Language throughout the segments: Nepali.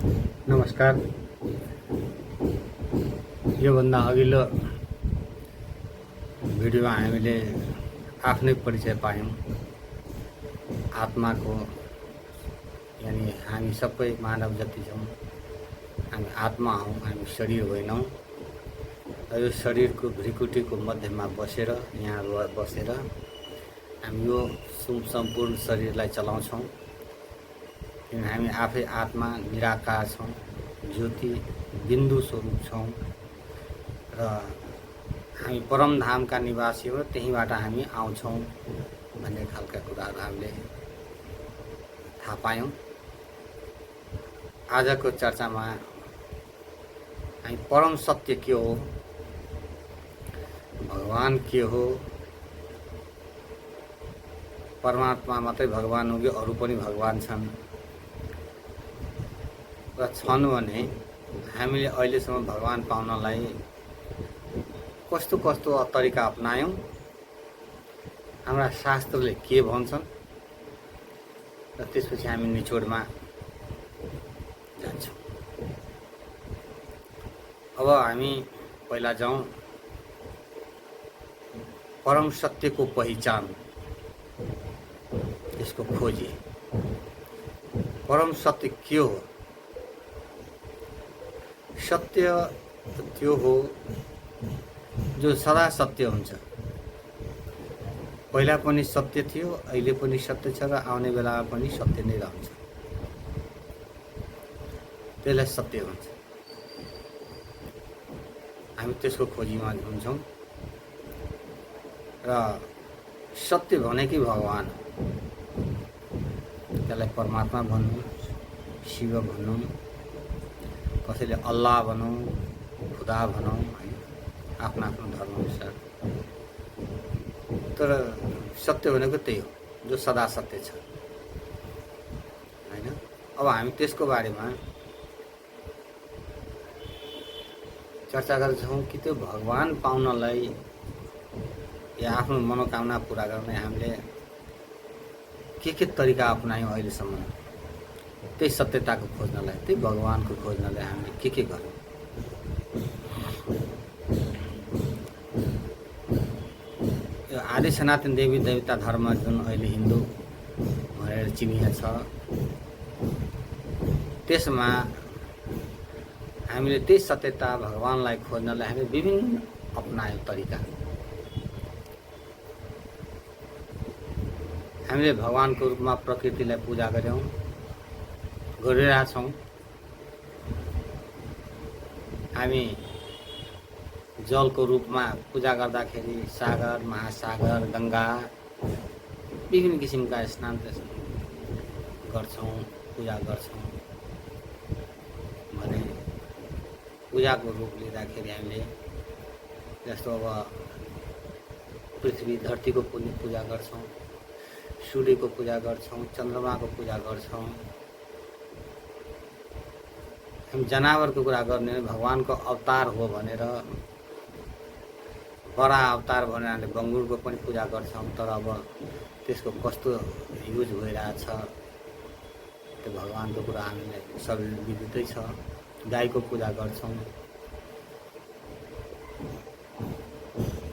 नमस्कार। योभन्दा अघिल्लो भिडियोमा हामीले आफ्नै परिचय पायौँ। आत्माको, यानि हामी सबै मानव जति छौँ, हामी आत्मा हौँ, हामी शरीर होइनौँ। र यो शरीरको भृकुटीको मध्यमा बसेर, यहाँ बसेर हामी यो सम्पूर्ण शरीरलाई चलाउँछौँ। किनभने हामी आफै आत्मा निराकार छौँ, ज्योति बिन्दु स्वरूप छौँ र हामी परमधामका निवासी हो, त्यहीँबाट हामी आउँछौँ भन्ने खालका कुराहरू हामीले थाहा पायौँ। आजको चर्चामा हामी परम सत्य के हो, भगवान के हो, परमात्मा मात्रै भगवान हो कि अरू पनि भगवान छन् र छन् भने हामीले अहिलेसम्म भगवान पाउनलाई कस्तो कस्तो तरिका अपनायौँ, हाम्रा शास्त्रले के भन्छन् र त्यसपछि हामी निचोडमा जान्छौँ। अब हामी पहिला जाउँ परम सत्यको पहिचान, यसको खोजी। परम सत्य के हो? सत्य त्यो हो जो सदा सत्य हुन्छ। पहिला पनि सत्य थियो, अहिले पनि सत्य छ र आउने बेलामा पनि सत्य नै रहन्छ। त्यसलाई सत्य भन्छ। हामी त्यसको खोजीमा हुन्छौँ र सत्य भनेकै भगवान, त्यसलाई परमात्मा भनौँ, शिव भनौँ, कसैले अल्लाह भनौँ, खुदा भनौँ, आफ्नो आफ्नो धर्मअनुसार। तर सत्य भनेको त्यही हो जो सदा सत्य छ, हैन? अब हामी त्यसको बारेमा चर्चा गर्छौँ कि त्यो भगवान पाउनलाई या आफ्नो मनोकामना पुरा गर्ने हामीले के तरिका अपनायौँ अहिलेसम्म, त्यही सत्यताको खोज्नलाई, त्यही भगवानको खोज्नलाई हामीले के गर्यौँ। यो आदि सनातन देवी देवता धर्म जुन अहिले हिन्दू भनेर चिनिएको छ, त्यसमा हामीले त्यही सत्यता भगवानलाई खोज्नलाई हामीले विभिन्न अपनायौँ तरिका। हामीले भगवानको रूपमा प्रकृतिलाई पूजा गर्यौँ, गरिरहेछौँ। हामी जलको रूपमा पूजा गर्दाखेरि सागर, महासागर, गङ्गा विभिन्न किसिमका स्नान गर्छौँ, पूजा गर्छौँ भने पूजाको रूप लिँदाखेरि हामीले जस्तो अब पृथ्वी धरतीको पनि पूजा गर्छौँ, सूर्यको पूजा गर्छौँ, चन्द्रमाको पूजा गर्छौँ। हामी जनावरको कुरा गर्ने भगवानको अवतार हो भनेर, बडा अवतार भनेर हामीले बङ्गुरको पनि पूजा गर्छौँ। तर अब त्यसको कस्तो युज भइरहेछ त्यो भगवानको कुरा हामीलाई सबै विदितै छ। गाईको पूजा गर्छौँ,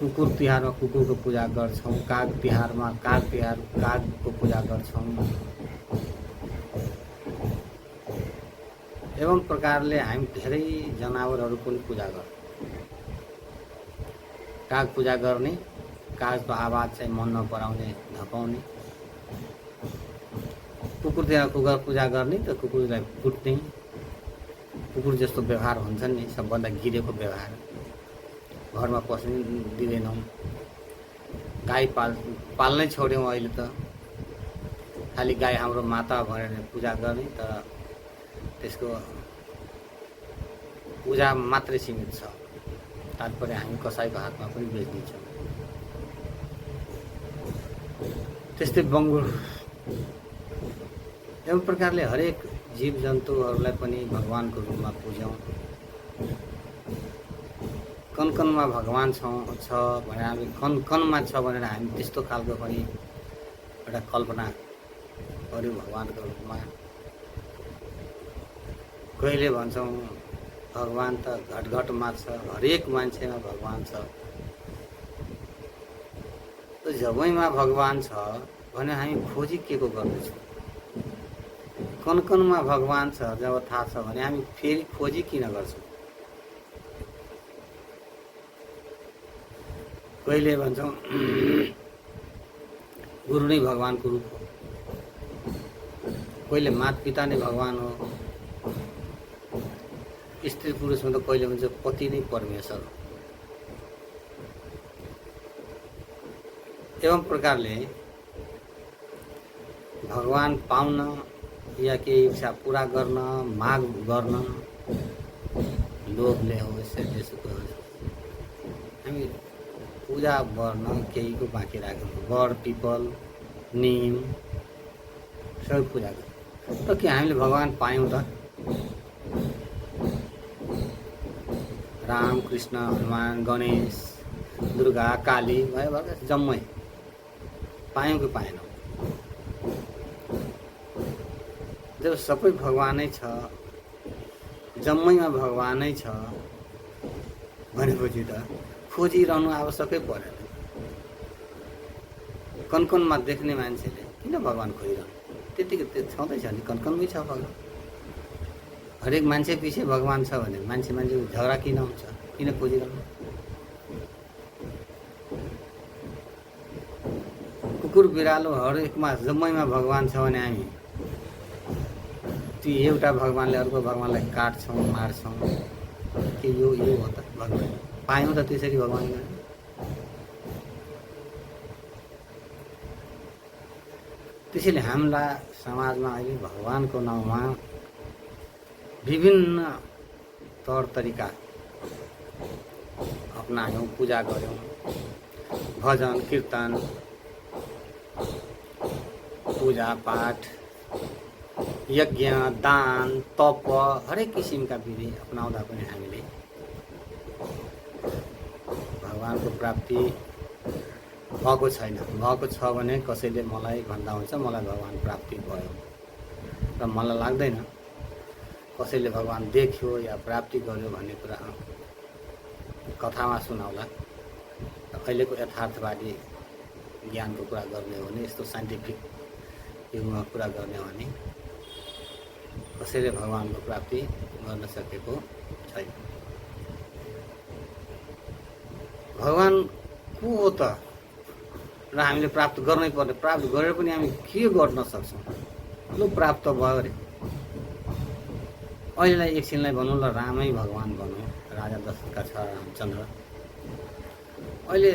कुकुर तिहारमा कुकुरको पूजा गर्छौँ, काग तिहारमा कागको पूजा गर्छौँ। एवं प्रकारले हामी धेरै जनावरहरू पनि पूजा गर्छौँ। काग पूजा गर्ने, कागको आवाज चाहिँ मन नपराउने, धपाउने। कुकुर तिहारमा कुकुर पूजा गर्ने त कुकुरलाई कुट्ने, कुकुर जस्तो व्यवहार हुन्छ नि, सबभन्दा गिरेको व्यवहार, घरमा पस्नै दिँदैनौँ। गाई पाल्नै छोड्यौँ अहिले त, खालि गाई हाम्रो माता भनेर पूजा गर्ने, तर त्यसको पूजा मात्रै सीमित छ। तात्पर्य हामी कसैको हातमा पनि बेच्दिन्छौँ। त्यस्तै बङ्गुर। एवं प्रकारले हरेक जीव जन्तुहरूलाई पनि भगवानको रूपमा पुज्यौँ। कनमा भगवान छ भनेर हामी कनमा छ भनेर हामी त्यस्तो खालको पनि एउटा कल्पना गऱ्यौँ भगवानको रूपमा। कहिले भन्छौँ भगवान त घटघटमा छ, हरेक मान्छेमा भगवान छ। त जबैमा भगवान छ भने हामी खोजी के को गर्दैछौँ? कन में भगवान छ जब थाहा छ भने हामी फेरि खोजी किन गर्छौँ? कहिले भन्छौँ गुरु नै भगवानको रूप हो, कहिले माता पिता नै भगवान हो, स्त्री पुरुषमा त कहिले भन्छ पति नै परमेश्वर हो। एवं प्रकारले भगवान पाउन या केही इच्छा पूरा गर्न, माग गर्न लोभले होस् या त्यसको होस्, हामी पूजा गर्न केहीको बाँकी राख्नु। बर पिपल निम सबै पूजा गर्छ। त के हामीले भगवान पायौँ त? राम कृष्ण हनुमान गणेश दुर्गा काली भयो जम्मै पायौँ कि पाएनौँ? जब सबै भगवानै छ, जम्मैमा भगवानै छ भनेपछि त खोजिरहनु आवश्यकै परेन। कनमा देख्ने मान्छेले किन भगवान खोजिरहनु? त्यतिकै छँदैछ नि, कनमै छ भगवान। हरेक मान्छे पछि भगवान छ भने मान्छेको झगडा किन हुन्छ? किन खोजिरहनु? कुकुर बिरालो हरेकमा जम्मैमा भगवान छ भने हामी त्यो एउटा भगवानले अर्को भगवानलाई काट्छौँ, मार्छौँ के यो हो त? भगवान पायौँ त त्यसरी भगवान? त्यसैले हाम्रा समाजमा अहिले भगवानको नाउँमा विभिन्न तौर तरिका अपनायौँ, पूजा गऱ्यौँ, भजन कीर्तन पूजा पाठ यज्ञ दान तप हरेक किसिमका विधि अपनाउँदा पनि हामीले भगवानको प्राप्ति भएको छैन। भएको छ भने कसैले मलाई भन्दा हुन्छ मलाई भगवान प्राप्ति भयो, र मलाई लाग्दैन कसैले भगवान देख्यो या प्राप्ति गर्यो भन्ने कुरा कथामा सुनाउला। अहिलेको यथार्थवादी ज्ञानको कुरा गर्ने हो भने, यस्तो साइन्टिफिक युगमा कुरा गर्ने हो भने कसैले भगवानको प्राप्ति गर्न सकेको छैन। भगवान को हो त? र हामीले प्राप्त गर्नै पर्ने, प्राप्त गरेर पनि हामी के गर्न सक्छौँ? लु प्राप्त भयो अरे, अहिलेलाई एकछिनलाई भनौँ ल रामै भगवान भनौँ, राजा दशरथका छ रामचन्द्र। अहिले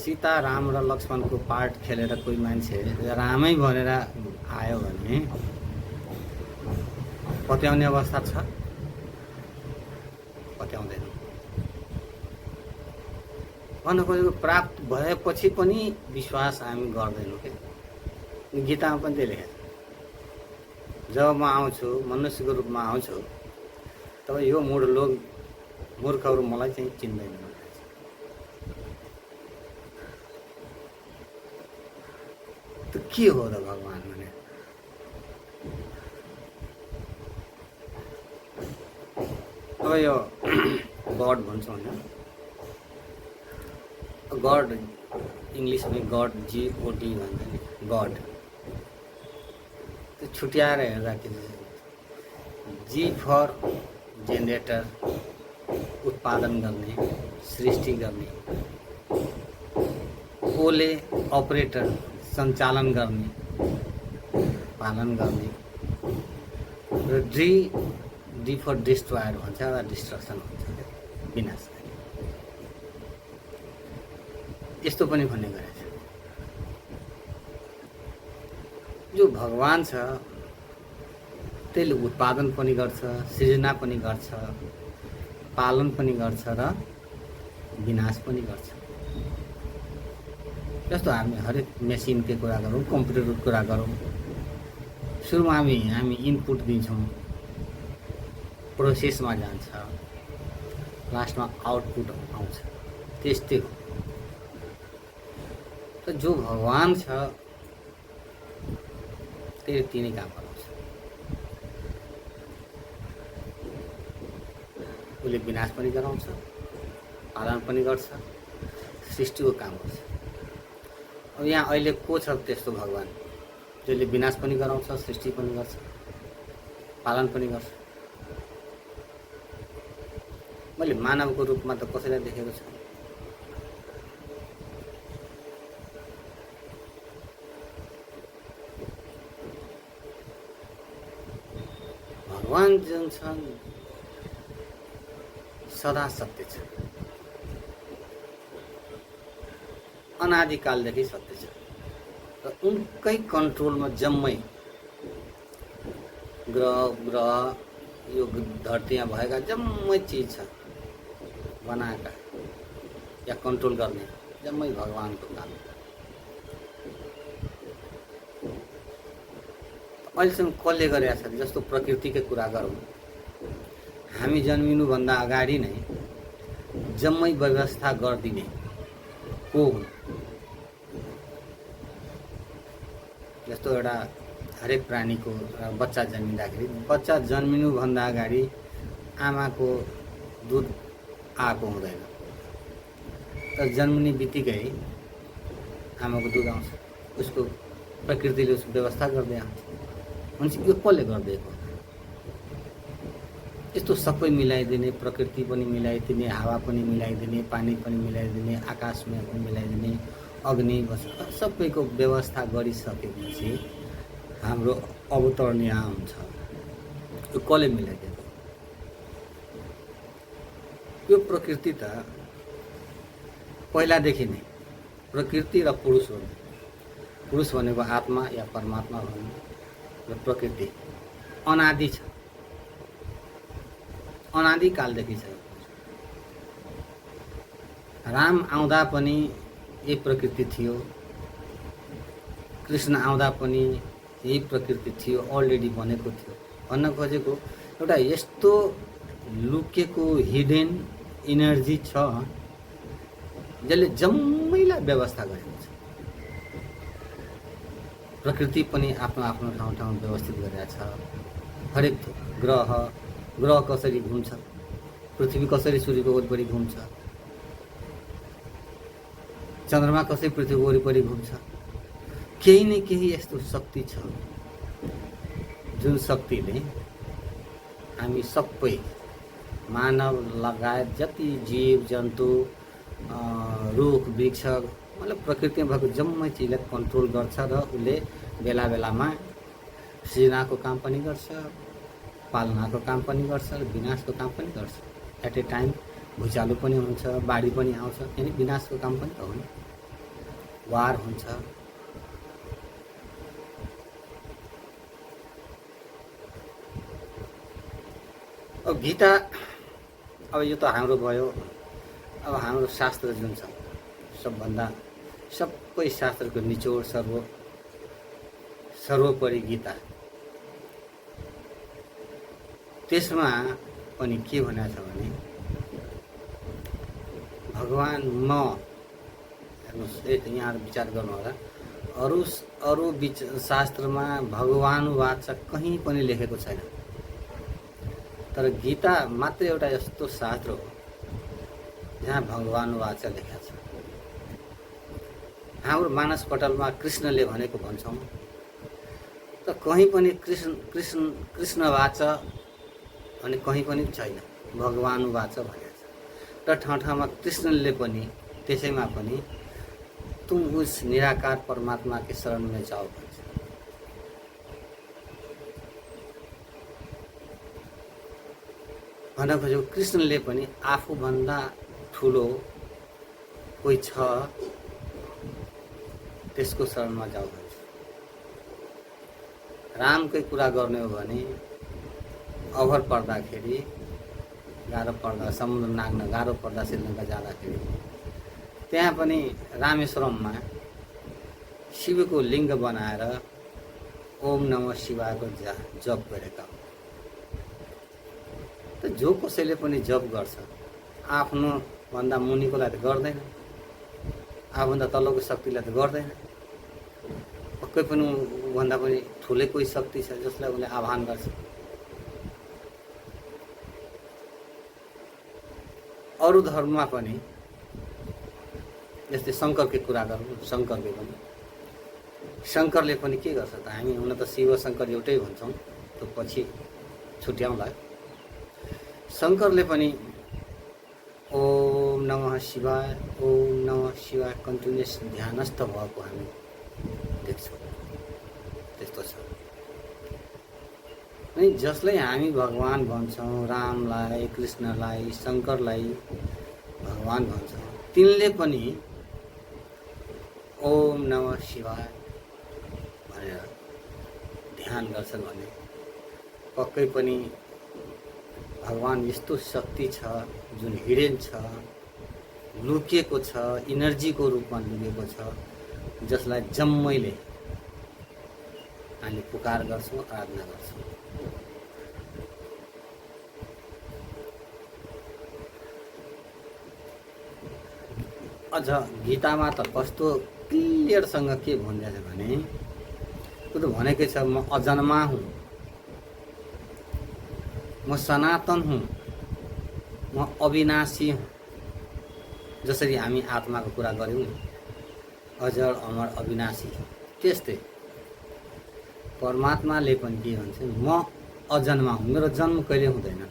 सीता राम र लक्ष्मणको पार्ट खेलेर कोही मान्छे रामै भनेर आयो भने पत्याउने अवस्था छ? पत्याउँदैन। भन्न खोजेको प्राप्त भएपछि पनि विश्वास हामी गर्दैनौँ के? गीतामा पनि त्यही लेखेको छ, जब म आउँछु मनुष्यको रूपमा आउँछु तब यो मूर्खहरू मलाई चाहिँ चिन्दैन। त के हो त भगवान भने? अब यो गड भन्छौँ होइन, गड इङ्ग्लिसमा गड GOD भन्छ नि, गड। त्यो छुट्याएर हेर्दाखेरि जी फर जेनेरेटर, उत्पादन गर्ने, सृष्टि गर्ने, ओले अपरेटर, सञ्चालन गर्ने, पालन गर्ने, र डी फर डिस्ट्रोयर भन्छ, र डिस्ट्रक्सन भन्छ, विनाश। यस्तो पनि भन्ने गरेछ। जो भगवान छ त्यसले उत्पादन पनि गर्छ, सृजना पनि गर्छ, पालन पनि गर्छ र विनाश पनि गर्छ। जस्तो हामी हरेक मेसिनकै कुरा गरौँ, कम्प्युटरको कुरा गरौँ, सुरुमा हामी इनपुट दिन्छौँ, प्रोसेसमा जान्छ, लास्टमा आउटपुट आउँछ। त्यस्तै हो। त जो भगवान छ त्यसले तिनै काम गराउँछ। उसले विनाश पनि गराउँछ, पालन पनि गर्छ, सृष्टिको काम गर्छ। अब यहाँ अहिले को छ त्यस्तो भगवान जसले विनाश पनि गराउँछ, सृष्टि पनि गर्छ, पालन पनि गर्छ? मैले मानवको रूपमा त कसैलाई देखेको छु। भगवान जुन छन् सदा सत्य छ, अनादिकालदेखि सत्य छ र उनकै कन्ट्रोलमा जम्मै ग्रह यो धरतीमा भएका जम्मै चिज छ बनाएका या कन्ट्रोल गर्ने जम्मै भगवानको काम। अहिलेसम्म कसले गरेका छ? जस्तो प्रकृतिकै कुरा गरौँ, हामी जन्मिनुभन्दा अगाडि नै जम्मै व्यवस्था गरिदिने को हुन्? जस्तो एउटा हरेक प्राणीको बच्चा जन्मिँदाखेरि बच्चा जन्मिनुभन्दा अगाडि आमाको दुध आएको हुँदैन, तर जन्मिने बित्तिकै आमाको दुध आउँछ। उसको प्रकृतिले उसको व्यवस्था गर्दै आउँछ। भनेपछि यो कसले गरिदिएको? यस्तो सबै मिलाइदिने, प्रकृति पनि मिलाइदिने, हावा पनि मिलाइदिने, पानी पनि मिलाइदिने, आकाशमा पनि मिलाइदिने, अग्नि सबैको व्यवस्था गरिसकेपछि हाम्रो अवतरण यहाँ हुन्छ। यो कसले मिलाइदिएको? यो प्रकृति त पहिलादेखि नै प्रकृति र पुरुष हो। पुरुष भनेको आत्मा या परमात्मा भन्नु र प्रकृति अनादि छ, अनादिकालदेखि छ। राम आउँदा पनि यही प्रकृति थियो, कृष्ण आउँदा पनि यही प्रकृति थियो, अलरेडी बनेको थियो। भन्न खोजेको एउटा यस्तो लुकेको हिडन इनर्जी छ जसले जम्मैलाई व्यवस्था गरेको छ। प्रकृति पनि आफ्नो आफ्नो ठाउँ ठाउँ व्यवस्थित गरेको छ। हरेक ग्रह कसरी घुम्छ, पृथ्वी कसरी सूर्यको वरिपरि घुम्छ, चन्द्रमा कसरी पृथ्वीको वरिपरि घुम्छ, केही न केही यस्तो शक्ति छ जुन शक्तिले हामी सबै मानव लगायत जति जीव जन्तु रुख वृक्ष मतलब प्रकृतिमा भएको जम्मै चिजलाई कन्ट्रोल गर्छ र उसले बेला बेलामा सृजनाको काम पनि गर्छ, पालनाको काम पनि गर्छ, विनाशको काम पनि गर्छ। एट ए टाइम भुइँचालो पनि हुन्छ, बाढी पनि आउँछ, यानि विनाशको काम पनि त हो नि, वार हुन्छ। अब गीता, अब यो त हाम्रो भयो। अब हाम्रो शास्त्र जुन छ सबभन्दा सबै शास्त्रको निचोड सर्वोपरि गीता, त्यसमा पनि के भनेको छ भने भगवान म हेर्नुहोस्, यहाँ विचार गर्नु होला, अरू शास्त्रमा भगवानुवाच कहीँ पनि लेखेको छैन, तर गीता मात्र एउटा यस्तो शास्त्र हो जहाँ भगवानुवाच लेखेको छ। हाम्रो मानसपटलमा कृष्णले भनेको भन्छौँ, त कहीँ पनि कृष्णवाच भने कहीँ पनि छैन, भगवानुवाच भनेको छ। र ठाउँ ठाउँमा कृष्णले पनि त्यसैमा पनि तुम उस निराकार परमात्मा के शरण में जाओ भन्छ। भन्न खोजेको कृष्णले पनि आफूभन्दा ठुलो कोही छ त्यसको शरणमा जाऊ भन्छ। रामकै कुरा गर्ने हो भने अभर पर्दाखेरि गाह्रो पर्दा, समुद्र नाग्न गाह्रो पर्दा श्रीलङ्का जाँदाखेरि त्यहाँ पनि रामेश्वरममा शिवको लिङ्ग बनाएर ओम नमः शिवायको जप गरेका हो। त जो कसैले पनि जप गर्छ आफ्नो भन्दा मुनिकोलाई त गर्दैन, आफूभन्दा तल्लोको शक्तिलाई त गर्दैन। पक्कै पनि भन्दा पनि ठुलै कोही शक्ति छ जसलाई उसले आह्वान गर्छ। अरू धर्ममा पनि जस्तै शङ्करकै कुरा गरौँ, शङ्करले पनि के गर्छ त, हामी हुन त शिव शङ्कर एउटै भन्छौँ, त्यो पछि छुट्याउँला। शङ्करले पनि ओम नमः शिवाय कन्टिन्युस ध्यानस्थ भएको हामी देख्छौँ। त्यस्तो छ। अनि जसलाई हामी भगवान भन्छौँ, रामलाई, कृष्णलाई, शङ्करलाई भगवान भन्छौँ, तिनले पनि ओम नमः शिवाय भनेर ध्यान गर्छन् भने पक्कै पनि भगवान यस्तो शक्ति छ जुन हिडेन छ, लुकिएको छ, इनर्जीको रूपमा लुकेको छ, जसलाई जम्मैले हामीले पुकार गर्छौँ, आराधना गर्छौँ। अझ गीतामा त कस्तो क्लियरसँग के भनिरहेछ भने, त्यो त भनेकै छ, म अजन्मा हुँ, म सनातन हुँ, म अविनाशी हुँ। जसरी हामी आत्माको कुरा गऱ्यौँ नि, अजर अमर अविनाशी, त्यस्तै परमात्माले पनि के भन्छ, म अजन्मा हुँ, मेरो जन्म कहिले हुँदैन,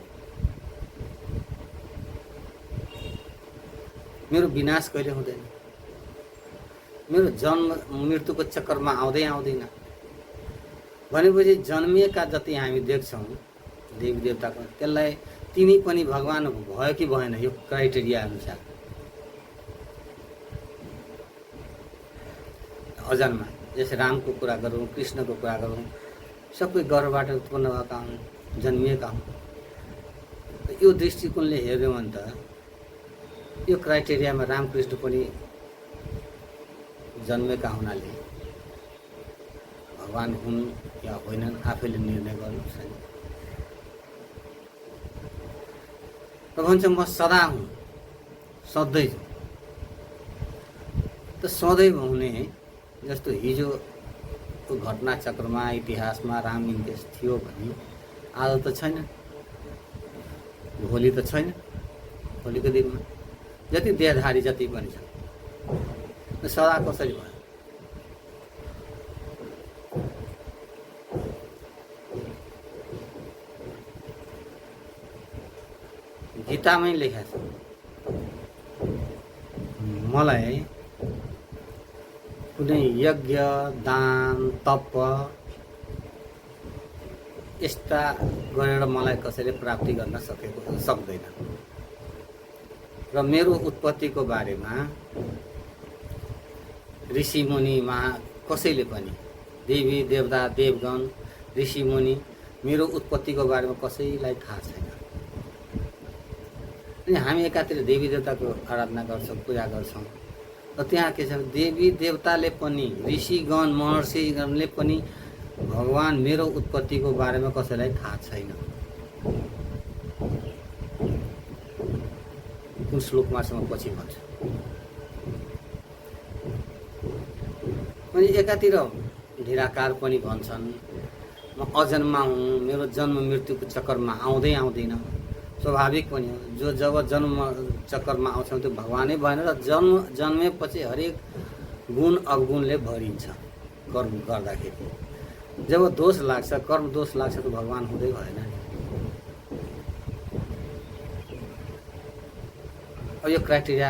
मेरो विनाश कहिले हुँदैन, मेरो जन्म मृत्युको चक्करमा आउँदैन भनेपछि जन्मिएका जति हामी देख्छौँ देवी देवताको, त्यसलाई तिनी पनि भगवान भयो कि भएन, यो क्राइटेरिया अनुसार अजन्मा। जैसे रामको कुरा गरौँ, कृष्णको कुरा गरौँ, सबै गर्भबाट उत्पन्न भएका हुन्, जन्मिएका हुन्। यो दृष्टिकोणले हेर्यौँ भने त यो क्राइटेरियामा रामकृष्ण पनि जन्मेका हुनाले भगवान हुन् या होइनन् आफैले निर्णय गर्नु छैन। त भन्छ म सदा हुँ, सधैँ छु। त सधैँ हुने जस्तो हिजोको घटना चक्रमा इतिहासमा राम इन्केस थियो भने आज त छैन, भोलि त छैन। भोलिको दिनमा जति देहधारी जति पनि छ, सदा कसरी भयो? गीतामै लेखेको छ, मलाई कुनै यज्ञ दान तप यस्ता गरेर मलाई कसैले प्राप्ति गर्न सक्दैन। र मेरो उत्पत्तिको बारेमा ऋषिमुनि कसैले पनि, देवी देवता देवगण ऋषिमुनि, मेरो उत्पत्तिको बारेमा कसैलाई थाहा छैन। अनि हामी एकातिर देवी देवताको आराधना गर्छौँ, पूजा गर्छौँ, र त्यहाँ के छ, देवी देवताले पनि, ऋषिगण महर्षिगणले पनि भगवान मेरो उत्पत्तिको बारेमा कसैलाई थाहा छैन। कुन श्लोकमासम्म पछि भन्छ। अनि एकातिर निराकार पनि भन्छन्, म अजन्मा हुँ, मेरो जन्म मृत्युको चक्करमा आउँदैन, स्वाभाविक पनि हो। जो जब जन्म चक्करमा आउँछ त्यो भगवानै भएन, र जन्मेपछि हरेक गुण अवगुणले भरिन्छ कर्म गर्दाखेरि। जब दोष लाग्छ, कर्म दोष लाग्छ, त भगवान हुँदै भएन नि। अब यो क्राइटेरिया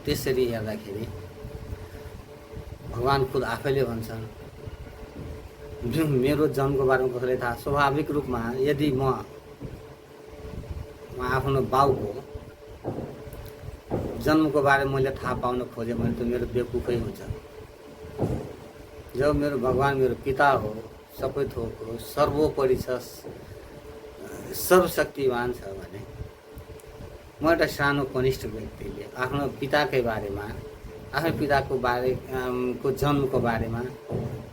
त्यसरी हेर्दाखेरि भगवान खुद आफैले भन्छन्, मेरो जन्मको बारेमा कसैलाई थाहा। स्वाभाविक रूपमा यदि म आफ्नो बाउको जन्मको बारेमा मैले थाहा पाउन खोजेँ भने त मेरो बेवकुफै हुन्छ। जब मेरो भगवान मेरो पिता हो, सबै थोक हो, सर्वोपरि छ, सर्वशक्तिमान छ भने म एउटा सानो कनिष्ठ व्यक्तिले आफ्नो पिताकै बारेमा, आफ्नो पिताको को जन्मको बारेमा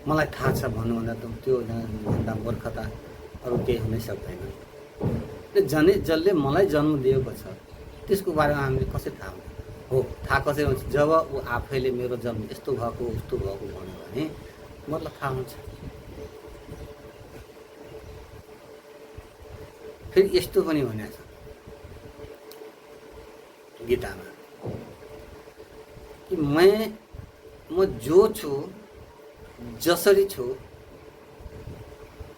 मलाई थाहा छ भन्नुभन्दा त त्यो भन्दा मूर्खता अरू केही हुनै सक्दैन। जसले मलाई जन्म दिएको छ त्यसको बारेमा हामीले कसरी थाहा हो? थाहा कसरी हुन्छ? जब ऊ आफैले मेरो जन्म यस्तो भएको उस्तो भएको भन्यो भने मतलब थाहा हुन्छ। फेरि यस्तो पनि भनेको छ, गीतामा कि म जो छु जसरी छु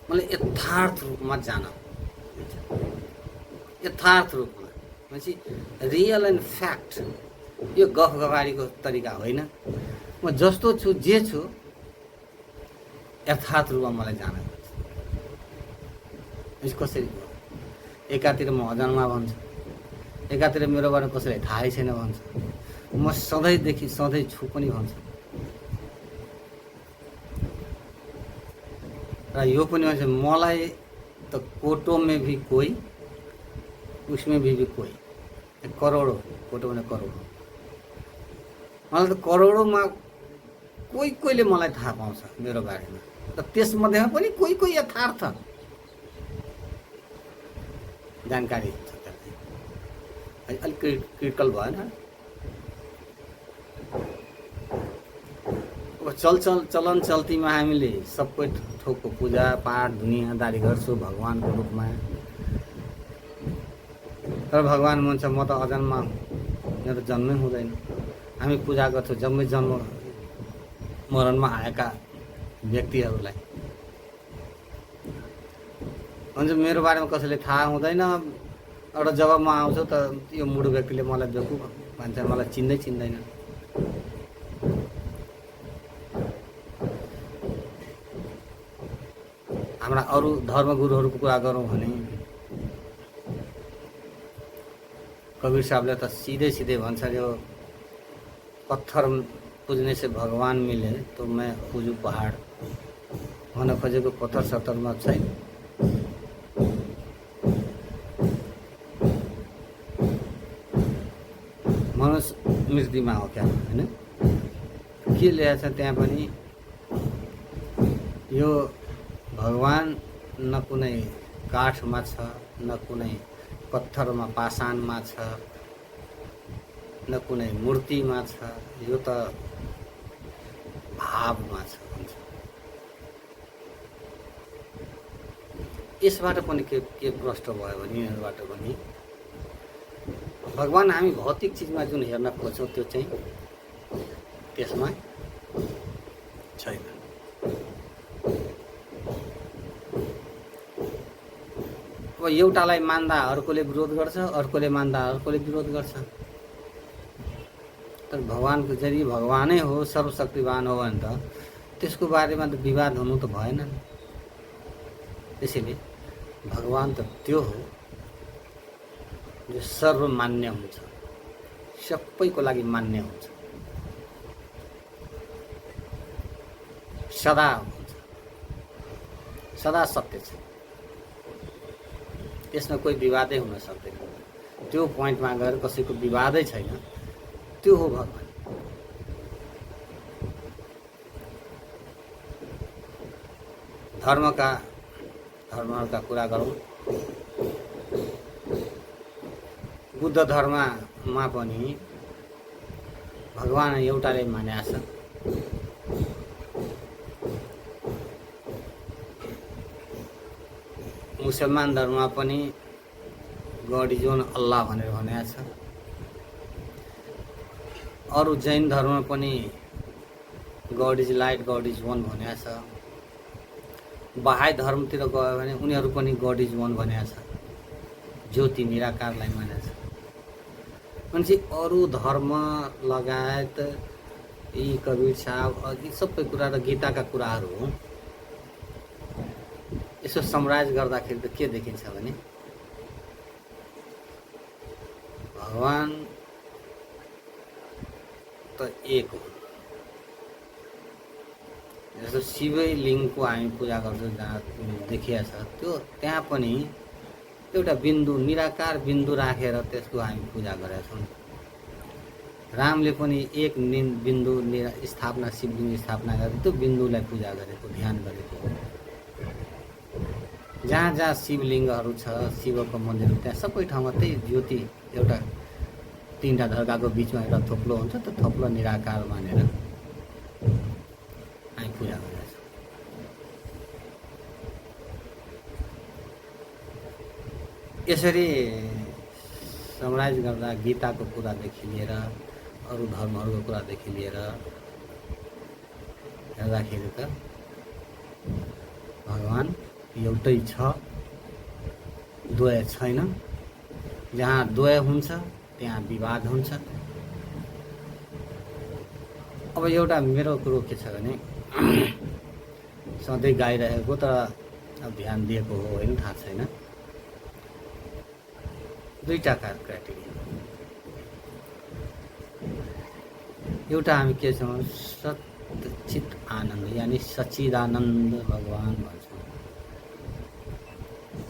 मलाई यथार्थ रूपमा जान, यथार्थ रूपमा भनेपछि रियल एन्ड फ्याक्ट, यो गफ गवारीको तरिका होइन। म जस्तो छु जे छु यथार्थ रूपमा मलाई जान कसरी भयो। एकातिर म अजन्मा भन्छु, एकातिर मेरो बारेमा कसैलाई थाहै छैन भन्छ, म सधैँदेखि सधैँ छु पनि भन्छ। र यो पनि भन्छ मलाई त कोटो में भी कोई उसमें भी कोई, करोडौँ, कोटो भने करोडौँ, मलाई त करोडौँमा कोही कोहीले मलाई थाहा पाउँछ मेरो बारेमा, र त्यसमध्येमा पनि कोही कोही यथार्थ जानकारी छ। त्यसलाई अलिक क्रिटिकल भएन। अब चलन चल्तीमा हामीले सबै थोकको पूजा पाठ दुनियाँदारी गर्छौँ भगवानको रूपमा, तर भगवान भन्छ म त अजन्मा हुँ, मेरो त जन्मै हुँदैन। हामी पूजा गर्छौँ जम्मै जन्म मरणमा आएका व्यक्तिहरूलाई। भन्छ मेरो बारेमा कसैले थाहा हुँदैन, एउटा जब म आउँछु त यो मुडो व्यक्तिले मलाई बेवकुफ भन्छ, मलाई चिन्दैन। हाम्रा अरू धर्मगुरुहरूको कुरा गरौँ भने कबीर साहबले त सीधे भन्छ जो पत्थर पूजने से भगवान मिले तो मैं पूजू पहाड़ भन्न खोजेको पत्थर सत्तरमा छैन। मनुस्मृतिमा हो क्या होइन, के ल्याएको छ त्यहाँ पनि यो भगवान न कुनै काठमा छ, न कुनै पत्थरमा पाषाणमा छ, न कुनै मूर्तिमा छ, यो त भावमा छ भन्छ। यसबाट पनि के प्रष्ट भयो भने यिनीहरूबाट पनि भगवान हामी भौतिक चिजमा जुन हेर्न खोज्छौँ त्यो चाहिँ त्यसमा छैन। अब एउटालाई मान्दा अर्कोले विरोध गर्छ, अर्कोले मान्दा अर्कोले विरोध गर्छ। तर भगवानको जरिए भगवानै हो, सर्वशक्तिवान हो भने त त्यसको बारेमा त विवाद हुनु त भएन। त्यसैले भगवान त त्यो हो जो सर्वमान्य हुन्छ, सबैको लागि मान्य हुन्छ, सदा हुन्छ, सदा सत्य छ, त्यसमा कोही विवादै हुन सक्दैन। त्यो पोइन्टमा गएर कसैको विवादै छैन, त्यो हो भगवान। धर्महरूका कुरा गरौँ। बुद्ध धर्ममा पनि भगवान एउटाले मानेको छ। मुसलमान धर्ममा पनि गॉड इज वन अल्लाह भनेर भनेको छ। अरू जैन धर्ममा पनि God is light, God is one भनेको छ। बहाई धर्मतिर गयो भने उनीहरू पनि गॉड इज वन भनेको छ, ज्योति निराकारलाई मानेको छ। मान्छे अरू धर्म लगायत यी कबीर साहब यी सबै कुरा र गीताका कुराहरू हो। यसो समराइज गर्दाखेरि त के देखिन्छ भने भगवान त एक हो। जस्तो शिवलिङ्गको हामी पूजा गर्छौँ जहाँ देखिएको छ, त्यो त्यहाँ पनि एउटा बिन्दु निराकार बिन्दु राखेर त्यसको हामी पूजा गरेका छौँ। रामले पनि एक बिन्दु स्थापना, शिवलिङ्ग स्थापना गरेर त्यो बिन्दुलाई पूजा गरेको, ध्यान गरेको हो। जहाँ जहाँ शिवलिङ्गहरू छ, शिवको मन्दिरहरू, त्यहाँ सबै ठाउँमा त्यही ज्योति एउटा तीनटा ढर्काको बिचमा एउटा थोप्लो हुन्छ, त्यो थोप्लो निराकार मानेर हामी पूजा गरेका छौँ। यसरी समराइज गर्दा गीताको कुरादेखि लिएर अरू धर्महरूको कुरादेखि लिएर हेर्दाखेरि त भगवान एउटै छ, द्वय छैन। जहाँ द्वय हुन्छ त्यहाँ विवाद हुन्छ। अब एउटा मेरो कुरो के छ भने सधैँ गाइरहेको तर अब ध्यान दिएको हो होइन थाहा छैन। दुईटा क्राइटेरिया, एउटा हामी के छौँ सच्चित आनन्द यानि सच्चिदानन्द भगवान भन्छौँ।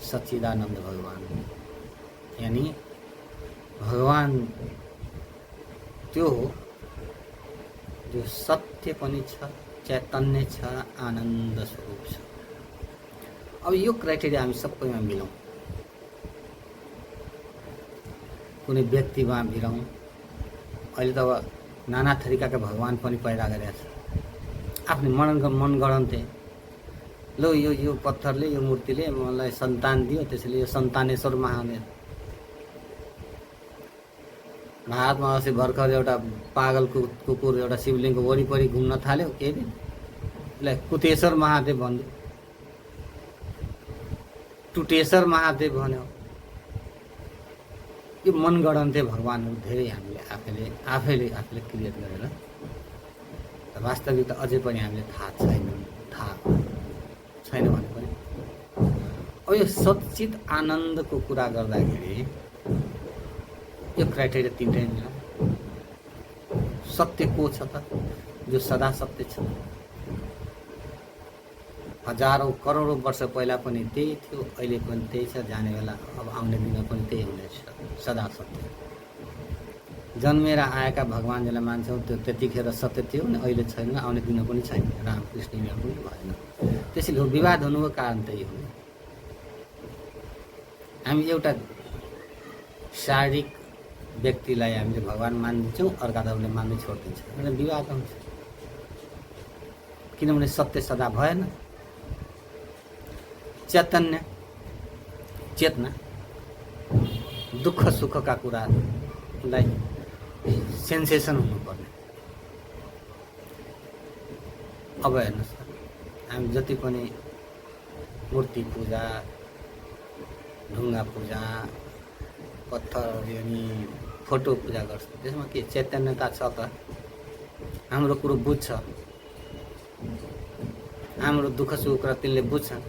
सच्चिदानन्द भगवान यानि भगवान त्यो हो जो सत्य पनि छ, चैतन्य छ, आनन्द स्वरूप छ। अब यो क्राइटेरिया हामी सबैमा मिलाउँ, कुनै व्यक्तिमा मिलाउँ। अहिले त अब नाना थरीका भगवान पनि पैदा गरेका छ आफ्नो मनगढन्ते। लो यो पत्थरले यो मूर्तिले मलाई सन्तान दियो, त्यसैले यो सन्तानेश्वर महादेव। भारतमा अस्ति भर्खर एउटा पागल कुकुर एउटा शिवलिङ्गको वरिपरि घुम्न थाल्यो, के दिन उसलाई कुटेश्वर महादेव भन्यो, टुटेश्वर महादेव भन्यो। यो मनगढन्ते भगवानहरू धेरै हामीले आफैले क्रिएट गरेर वास्तविक त अझै पनि हामीले थाहा छैन भने पनि। अब यो सच्चित आनन्दको कुरा गर्दाखेरि यो क्राइटेरिया तिनटै मिलाउँ। सत्य को छ त? जो सदा सत्य छ। हजारौँ करोडौँ वर्ष पहिला पनि त्यही थियो, अहिले पनि त्यही छ, जाने बेला अब आउने दिनमा पनि त्यही हुनेछ, सदा सत्य। जन्मेर आएका भगवान जसलाई मान्छौँ त्यो त्यतिखेर सत्य थियो भने अहिले छैन, आउने दिनमा पनि छैन, रामकृष्ण पनि भएन। त्यसैले विवाद हुनुको कारण त्यही हो। हामी एउटा शारीरिक व्यक्तिलाई हामीले भगवान मानिदिन्छौँ, अर्का दलले मान्दै छोडिदिन्छ, अनि विवाद हुन्छ। किनभने सत्य सदा भएन। चैतन्य चेतना दुःख सुखका कुरालाई सेन्सेसन हुनुपर्ने। अब हेर्नुहोस् हामी जति पनि मूर्ति पूजा, ढुङ्गा पूजा, पत्थर अनि फोटो पूजा गर्छौँ, त्यसमा के चैतन्यता छ त? हाम्रो कुरो बुझ्छ, हाम्रो दुःख सुख कुरा तिनले बुझ्छन्?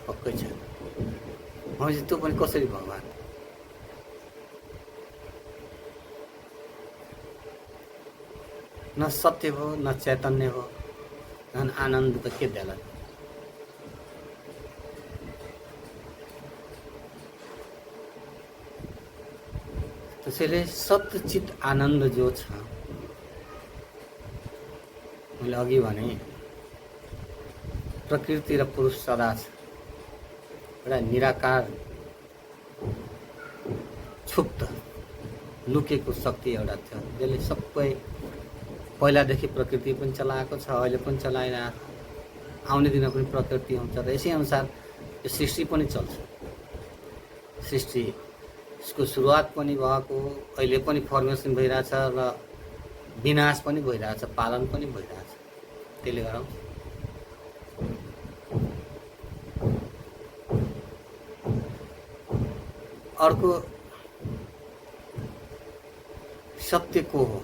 पक्कै छ। भनेपछि त्यो पनि कसरी भगवान? न सत्य हो, न चैतन्य हो, झन् आनन्द त के देला? त्यसैले सच्चित आनन्द जो छ, मैले अघि भने प्रकृति र पुरुष सदा छ। एउटा निराकार छुप्त लुकेको शक्ति एउटा छ जसले सबै पहिलादेखि प्रकृति पनि चलाएको छ, अहिले पनि चलाइरहेको, आउने दिनमा पनि प्रकृति हुन्छ र यसै अनुसार यो सृष्टि पनि चल्छ। सृष्टिको सुरुवात पनि भएको, अहिले पनि फर्मेसन भइरहेछ र विनाश पनि भइरहेछ, पालन पनि भइरहेछ। त्यसले गर्दा अर्को सत्य को हो?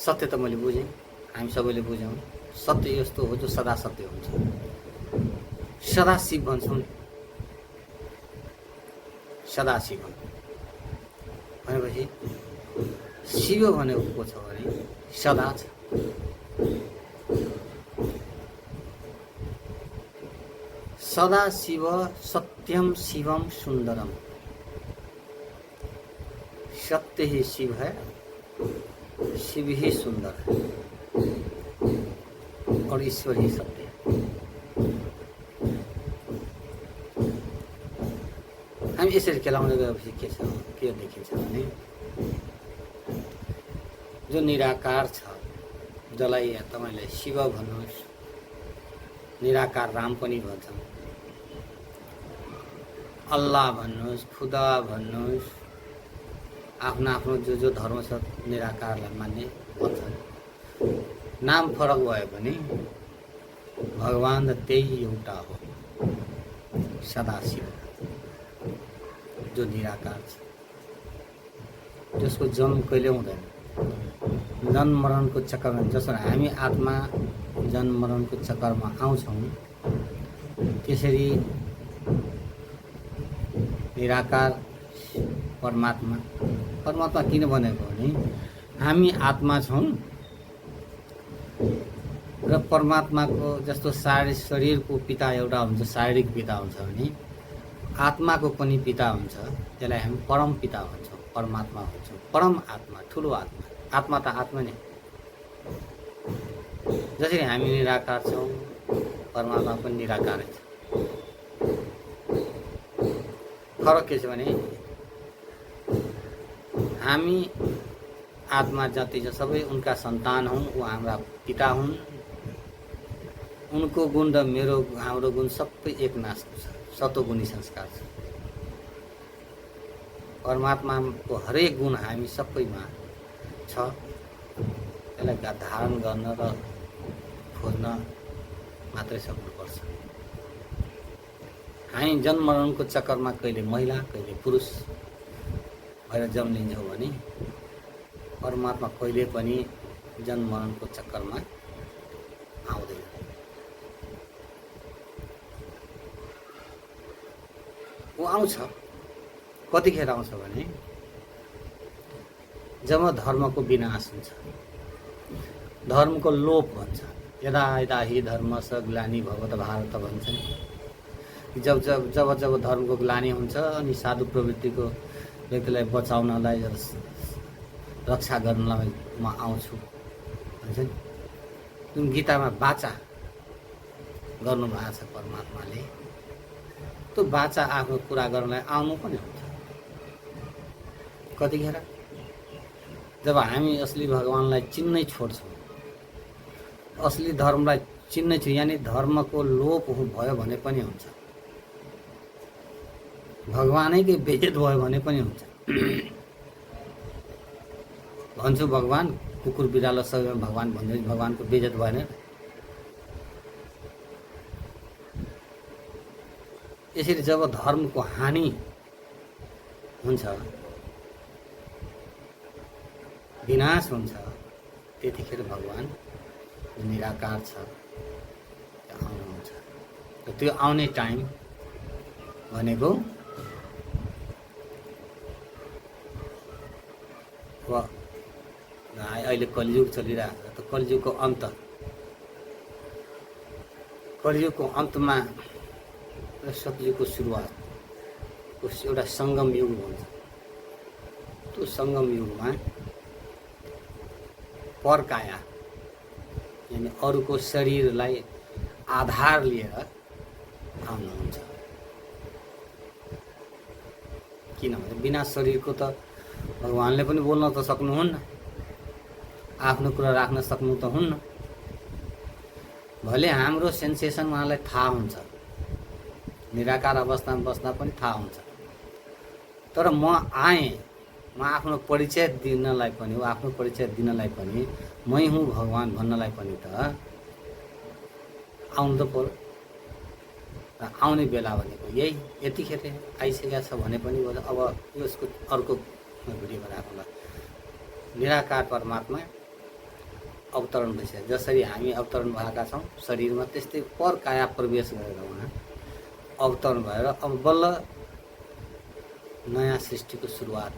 सत्य त मैले बुझेँ, हामी सबैले बुझौँ। सत्य यस्तो हो जो सदा सत्य हुन्छ। सदाशिव भन्छौँ। सदाशिव भनेपछि शिव भनेको को छ भने सदा छ। सदा शिव सत्यम शिवम सुंदरम। सत्य ही शिव है, शिव ही सुंदर है और ईश्वर ही सत्य है। हम यसरी खेलाउने गएपछि के देखिन्छ भने जो निराकार छ, जसलाई तपाईले शिव भन्नुहोस्, निराकार राम पनि भन्छन्, अल्लाह भन्नुहोस्, खुदा भन्नुहोस्, आफ्नो आफ्नो जो धर्म छ निराकारलाई मान्ने भन्छन्। नाम फरक भए पनि भगवान त त्यही एउटा हो, सदाशिव, जो निराकार छ, जसको जन्म कहिले हुँदैन। जन्म मरणको चक्करमा जसरी हामी आत्मा जन्म मरणको चक्करमा आउँछौँ, त्यसरी निराकार परमात्मा किन भनेको भने हामी आत्मा छौँ र परमात्माको जस्तो शरीरको पिता एउटा हुन्छ, शारीरिक पिता हुन्छ भने आत्माको पनि पिता हुन्छ। त्यसलाई हामी परम पिता भन्छौँ, परमात्मा भन्छौँ, परम आत्मा, ठुलो आत्मा। आत्मा त आत्मा नै। जसरी हामी निराकार छौँ, परमात्मा पनि निराकारै छ। फरक के छ भने हामी आत्मा जति छ सबै उनका सन्तान हुन्, ऊ हाम्रा पिता हुन्। उनको गुण र हाम्रो गुण सबै एक नासको छ, सतोगुणी संस्कार छ। परमात्माको हरेक गुण हामी सबैमा छ। त्यसलाई धारण गर्न र खोज्न मात्रै सक्नुपर्छ। हामी जन्म मरणको चक्करमा कहिले महिला कहिले पुरुष भएर जन्मिन्छौँ भने परमात्मा कहिले पनि जन्म मरणको चक्करमा आउँदैन। ऊ आउँछ, कतिखेर आउँछ भने जब धर्मको विनाश हुन्छ, धर्मको लोप भन्छ। यदा यदा हि धर्मस् ग्लानि भवत् भारत भन्छन्। जब धर्मको ग्लानि हुन्छ अनि साधु प्रवृत्तिको व्यक्तिलाई बचाउनलाई, रक्षा गर्नलाई म आउँछु भन्छ नि। जुन गीतामा वाचा गर्नुभएको छ परमात्माले, त्यो वाचा आफ्नो कुरा गर्नलाई आउनु पनि हुन्छ। कतिखेर जब हामी असली भगवानलाई चिन्नै छोड्छौँ, असली धर्मलाई चिन्नै छ, यानि धर्मको लोप भयो भने पनि हुन्छ, भगवानैकै बेइज्जत भयो भने पनि हुन्छ। भन्छु भगवान, कुकुर बिरालो सबैमा भगवान भन्दै भगवानको बेइज्जत भएन। यसरी जब धर्मको हानि हुन्छ, विनाश हुन्छ, त्यतिखेर भगवान निराकार छ आउनुहुन्छ। र त्यो आउने टाइम भनेको अहिले कलियुग चलिरहेको छ। त कलियुगको अन्तमा सतयुगको सुरुवात एउटा सङ्गम युग हुन्छ। त्यो सङ्गम युगमा परकाया यानि अरूको शरीरलाई आधार लिएर आउनुहुन्छ। किनभने बिना शरीरको त भगवानले पनि बोल्न त सक्नुहुन्न, आफ्नो कुरा राख्न सक्नु त हुन्न। भले हाम्रो सेन्सेसन उहाँलाई थाहा हुन्छ, निराकार अवस्थामा बस्दा पनि थाहा हुन्छ, तर म आएँ, म आफ्नो परिचय दिनलाई पनि, आफ्नो परिचय दिनलाई पनि, मै हुँ भगवान भन्नलाई पनि त आउनु त पर्यो। र आउने बेला भनेको यही यतिखेर आइसकेको छ भने पनि अब यसको अर्को भिडियो बनाएको निराकार परमात्मा अवतरण भइसक्यो। जसरी हामी अवतरण भएका छौँ शरीरमा, त्यस्तै परकाया प्रवेश गरेर उहाँ अवतरण भएर अब बल्ल नयाँ सृष्टिको सुरुवात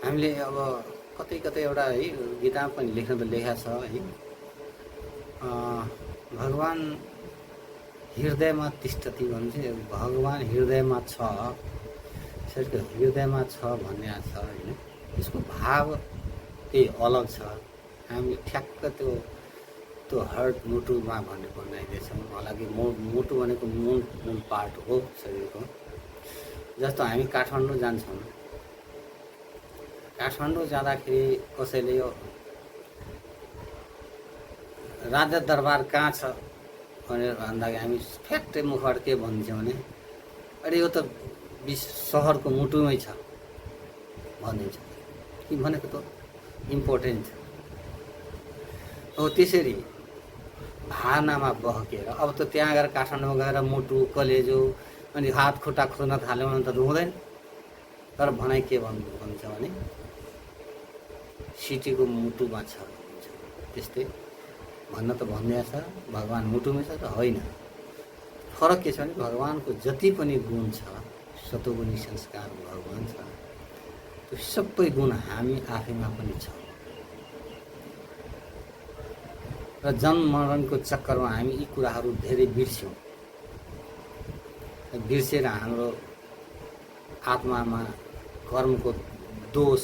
हामीले अब कतै कतै एउटा है गीतामा पनि लेख्न त लेखेको छ है, भगवान हृदयमा तिष्ठति भन्छ। भगवान हृदयमा छ, शरीरको हृदयमा छ भन्ने छ होइन। यसको भाव त्यही अलग छ। हामी ठ्याक्क त्यो हर्ट मुटुमा भन्ने बनाइदिएछौँ। हालाकि मुटु भनेको मूल पार्ट हो शरीरको। जस्तो हामी काठमाडौँ जान्छौँ, काठमाडौँ जाँदाखेरि कसैले यो राजा दरबार कहाँ छ भनेर भन्दाखेरि हामी फ्याक्टै मुखबाट के भनिदिन्छौँ भने अरे यो त सहरको मुटुमै छ भनिदिन्छ। कि भनेको त इम्पोर्टेन्ट छ हो। त्यसरी भावनामा बहकेर अब त त्यहाँ गएर काठमाडौँमा गएर मुटु कलेजो अनि हात खुट्टा खोज्न थाल्यो भने त हुँदैन। तर भनाइ के भन्छ भने सिटीको मुटुमा छ भन्छ। त्यस्तै भन्न त भन्दै छ भगवान् मुटुमै छ त होइन। फरक के छ भने भगवानको जति पनि गुण छ सतोगुणी संस्कार भगवान छ त्यो सबै गुण हामी आफैमा पनि छ। र जन्म मरणको चक्करमा हामी यी कुराहरू धेरै बिर्स्यौँ। बिर्सेर हाम्रो आत्मामा कर्मको दोष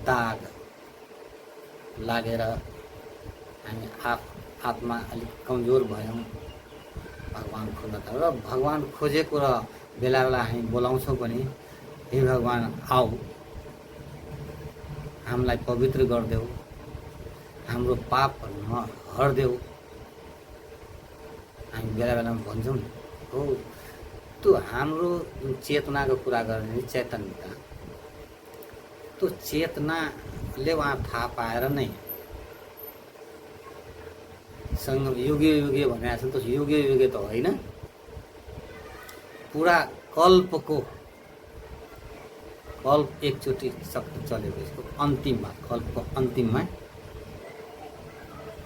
दाग लागेर हामी आत्मा अलिक कमजोर भयौँ। भगवान खोज्न थाल्यौँ र भगवान खोजेको र बेला बेला हामी बोलाउँछौँ पनि हे भगवान आऊ हामीलाई पवित्र गरिदेऊ हाम्रो पाप हरिदेऊ हामी बेला बेलामा भन्छौँ नि हो। त्यो हाम्रो जुन चेतनाको कुरा गर्ने चैतन्यता त्यो चेतनाले उहाँ थाहा पाएर नै सँग युगे युगे भनेको छ। त्यो युगे युगे त होइन पुरा कल्प एकचोटि चलेको यसको अन्तिममा कल्पको अन्तिममा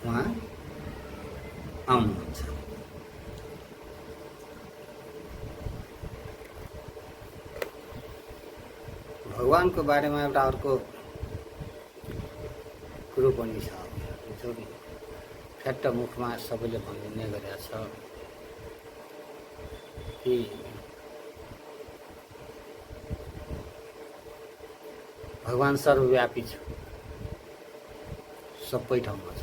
उहाँ आउनुहुन्छ। भगवानको बारेमा एउटा अर्को कुरो पनि छ जुन फ्याट्ट मुखमा सबैले भनिने गरेका छ कि भगवान सर्वव्यापी छ सबै ठाउँमा छ।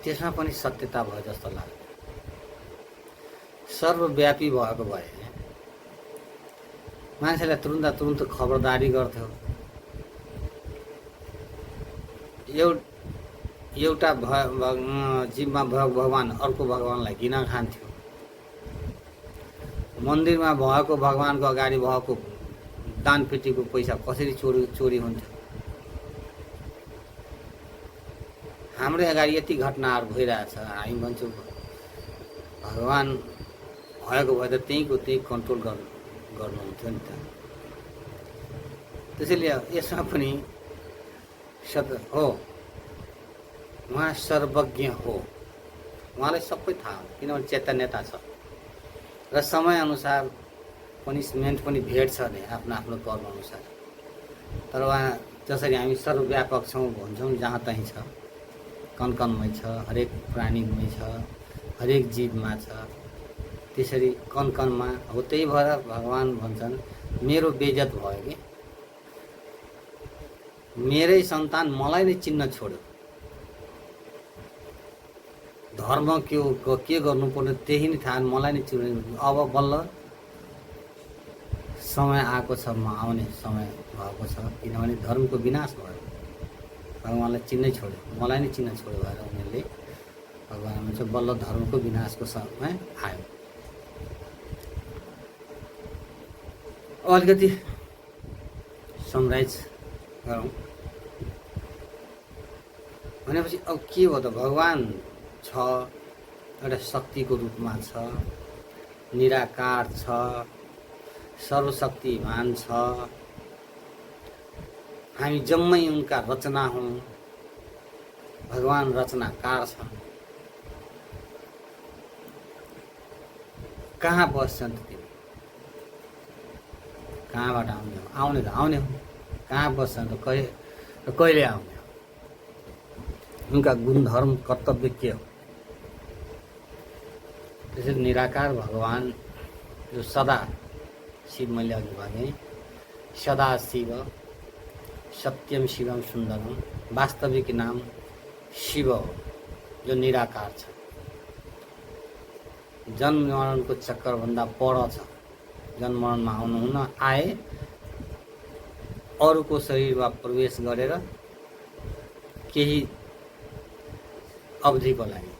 त्यसमा पनि सत्यता भयो जस्तो लाग्छ। सर्वव्यापी भएको भए मान्छेलाई तुरुन्त खबरदारी गर्थ्यो। एउटा जीवमा भएको भगवान अर्को भगवानलाई किन खान्थ्यो। मन्दिरमा भएको भगवानको अगाडि भएको दानपेटीको पैसा कसरी चोरी हुन्थ्यो। हाम्रो अगाडि यति घटनाहरू भइरहेछ हामी भन्छौँ भगवान भएको भए त त्यहीँको त्यही कन्ट्रोल गर्नुहुन्थ्यो नि त। त्यसैले यसमा पनि हो उहाँ सर्वज्ञ हो। उहाँलाई सबै थाहा हो किनभने चैतन्यता छ र समयअनुसार पनिसमेन्ट पनि भेट्छ नि आफ्नो आफ्नो कर्म अनुसार। तर उहाँ जसरी हामी सर्वव्यापक छौँ भन्छौँ जहाँ तहीँ छ कणकणमै छ हरेक प्राणीमै छ हरेक जीवमा छ त्यसरी कणकणमा हो। त्यही भएर भगवान भन्छन् मेरो बेइज्जत भयो कि मेरै सन्तान मलाई नै चिन्न छोड्यो। धर्म के गर्नुपर्ने त्यही नै थाहा मलाई नै चिन्नु। अब बल्ल समय आएको छ म आउने समय भएको छ किनभने धर्मको विनाश भयो। भगवानलाई चिन्नै छोड्यो मलाई नै चिन्न छोड्यो भएर उनीहरूले भगवान भन्छ बल्ल धर्मको विनाशको समय आयो। अलिकति समराइज गरौँ भनेपछि अब के हो त भगवान छ एउटा शक्तिको रूपमा छ निराकार छ सर्वशक्तिमान छ। हामी जम्मै उनका रचना हौँ। भगवान रचनाकार छ। कहाँ बस्छन् त तिमी कहाँबाट आउने हो आउने हो कहाँ बस्छन् त कहिले आउने हो। उनका गुणधर्म कर्तव्य के हो। त्यसरी निराकार भगवान जो सदा शिव मैले अघि भने सदा शिव सत्यम शिवम सुन्दरम वास्तविक नाम शिव हो जो निराकार छ। जन्म मरणको चक्करभन्दा पर छ। जन्म मरणमा आउनुहुन्न आए अरूको शरीरमा प्रवेश गरेर केही अवधिको लागि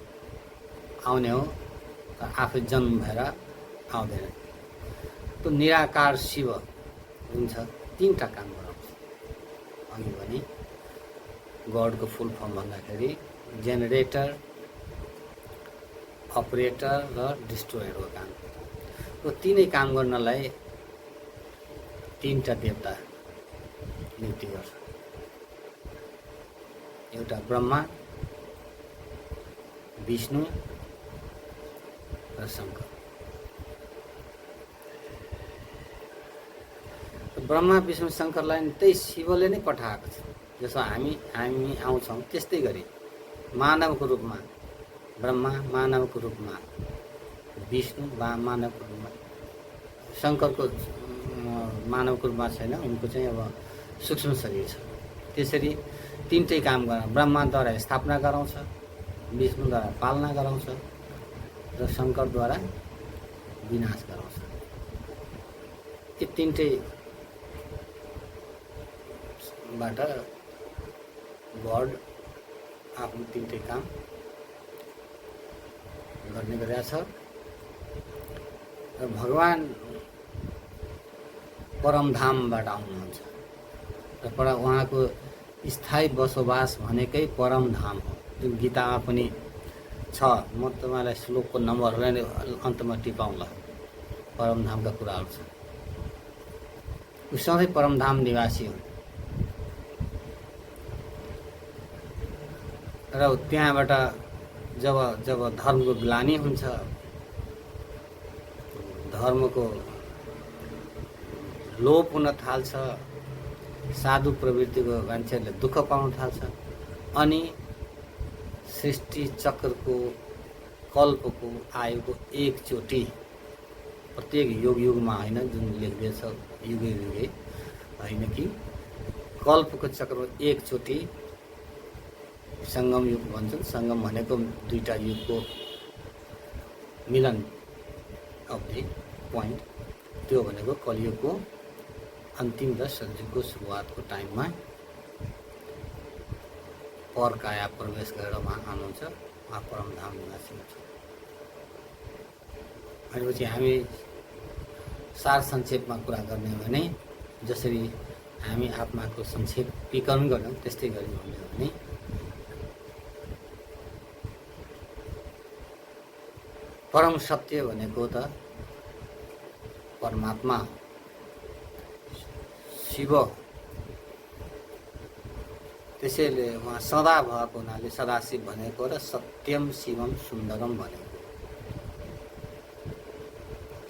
आउने हो, तर आफै जन्म भएर आउँदैन। त्यो निराकार शिव हुन्छ, तीनटा काम गराउँछ। अघि भने गडको फुल फर्म भन्दाखेरि जेनेरेटर, अपरेटर र डिस्ट्रोयरको काम। त्यो तीनै काम गर्नलाई तीनटा देवता नियुक्ति गर्छ। एउटा ब्रह्मा, विष्णु र शङ्कर। ब्रह्मा, विष्णु, शङ्करलाई त्यही शिवले नै पठाएको छ। जसो हामी आउँछौँ त्यस्तै गरी मानवको रूपमा ब्रह्मा, मानवको रूपमा विष्णु, मानवको रूपमा शङ्करको मानवको रूपमा छैन, उनको चाहिँ अब सूक्ष्म शरीर छ। त्यसरी तीनटै काम गर, ब्रह्माद्वारा स्थापना गराउँछ, विष्णुद्वारा पालना गराउँछ र शङ्करद्वारा विनाश गराउँछ। यी तीनटैबाट गड आफ्नो तीनटै काम गर्ने गरेका छ। र भगवान परमधामबाट आउनुहुन्छ र उहाँको स्थायी बसोबास भनेकै परमधाम हो, जुन गीतामा पनि छ। म तपाईँलाई श्लोकको नम्बरलाई अन्तमा टिपाउँला। परमधामका कुराहरू छ। ऊ सधैँ परमधाम निवासी हुन् र त्यहाँबाट जब धर्मको ग्लानि हुन्छ, धर्मको लोप हुन थाल्छ, साधु प्रवृत्तिको मान्छेहरूले दुःख पाउन थाल्छ, अनि सृष्टि चक्रको कल्पको आयुको एकचोटि, प्रत्येक युगमा होइन, जुन लेख्दैछ युगे युगे होइन कि कल्पको चक्रमा एकचोटि सङ्गम युग भन्छन्। सङ्गम भनेको दुईटा युगको मिलन अवधि, पोइन्ट। त्यो भनेको कलियुगको अन्तिम र सतयुगको सुरुवातको टाइममा परकाया प्रवेश गरेर उहाँ आउनुहुन्छ, उहाँ परमधाम निवासी हुन्छ। भनेपछि हामी सार संक्षेपमा कुरा गर्ने हो भने, जसरी हामी आत्माको संक्षेपीकरण गर्छौँ त्यस्तै गरी भन्ने हो भने परम सत्य भनेको त परमात्मा शिव। त्यसैले उहाँ सदा भएको हुनाले सदाशिव भनेको र सत्यम शिवम सुन्दरम भनेको,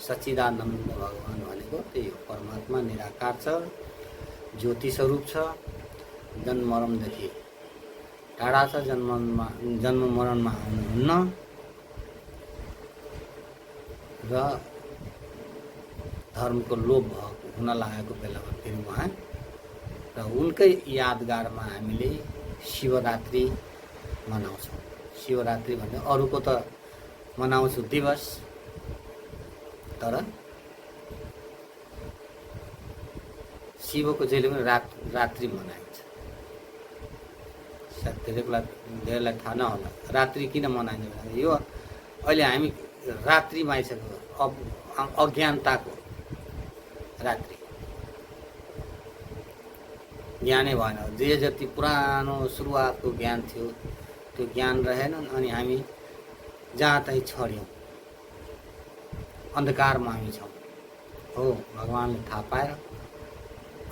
सच्चिदानन्द भगवान भनेको त्यही हो। परमात्मा निराकार छ, ज्योति स्वरूप छ, जन्म मरणदेखि टाढा छ, जन्म मरणमा आउनुहुन्न र धर्मको लोभ हुन लागेको बेलामा फेरि उहाँ र उनकै यादगारमा हामीले शिवरात्रि मनाउँछौँ। शिवरात्रि भन्ने अरूको त मनाउँछु दिवस, तर शिवको जहिले पनि रात्रि मनाइन्छ। सायद धेरैलाई थाहा नहोला रात्रि किन मनाइन्छ भने यो अहिले हामी रात्रि माइसक्यो, अज्ञानताको रात्रि, ज्ञानै भएन। जे जति पुरानो सुरुवातको ज्ञान थियो त्यो ज्ञान रहेन, अनि हामी जहाँ तहीँ छर्यौँ, अन्धकारमा हामी छौँ। हो, भगवान्ले थाहा पाएर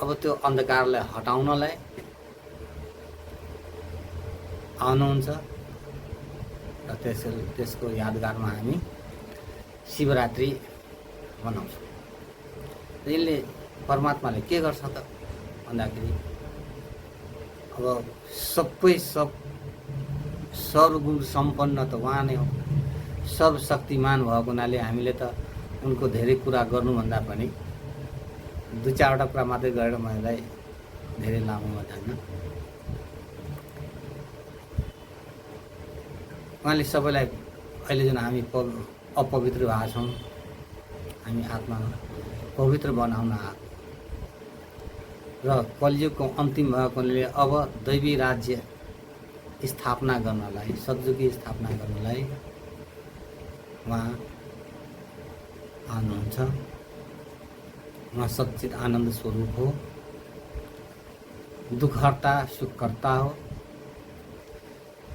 अब त्यो अन्धकारलाई हटाउनलाई आउनुहुन्छ र त्यसको यादगारमा हामी शिवरात्रि मनाउँछौँ। यसले परमात्माले के गर्छ त भन्दाखेरि, अब सर्वगुण सम्पन्न त उहाँ नै हो, सर्वशक्तिमान भएको हुनाले हामीले त उनको धेरै कुरा गर्नुभन्दा पनि दुई चारवटा कुरा मात्रै गरेर मलाई धेरै लामोमा जान्न। उहाँले सबैलाई अहिले जुन हामी अपवित्र भएको छौँ, हामी आत्मामा पवित्र बनाउन आएको। र कलियुगको अन्तिम भएकोले अब दैवी राज्य स्थापना गर्नलाई, सद्युगी स्थापना गर्नलाई उहाँ आउनुहुन्छ। उहाँ सच्चित आनन्द स्वरूप हो, दुःखहर्ता सुखकर्ता हो,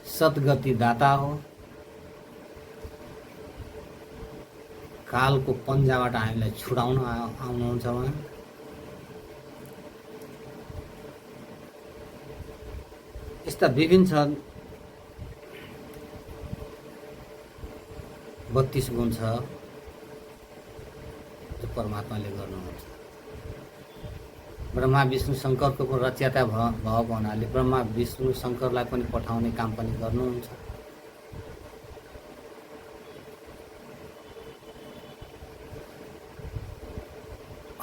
सद्गति दाता हो, कालको पन्जाबाट हामीलाई छुडाउन आउनुहुन्छ उहाँ। यस्ता विभिन्न छन्, 32 गुण छ जो परमात्माले गर्नुहुन्छ। ब्रह्मा विष्णु शङ्करको पनि रचयिता भएको हुनाले ब्रह्मा विष्णु शङ्करलाई पनि पठाउने काम पनि गर्नुहुन्छ।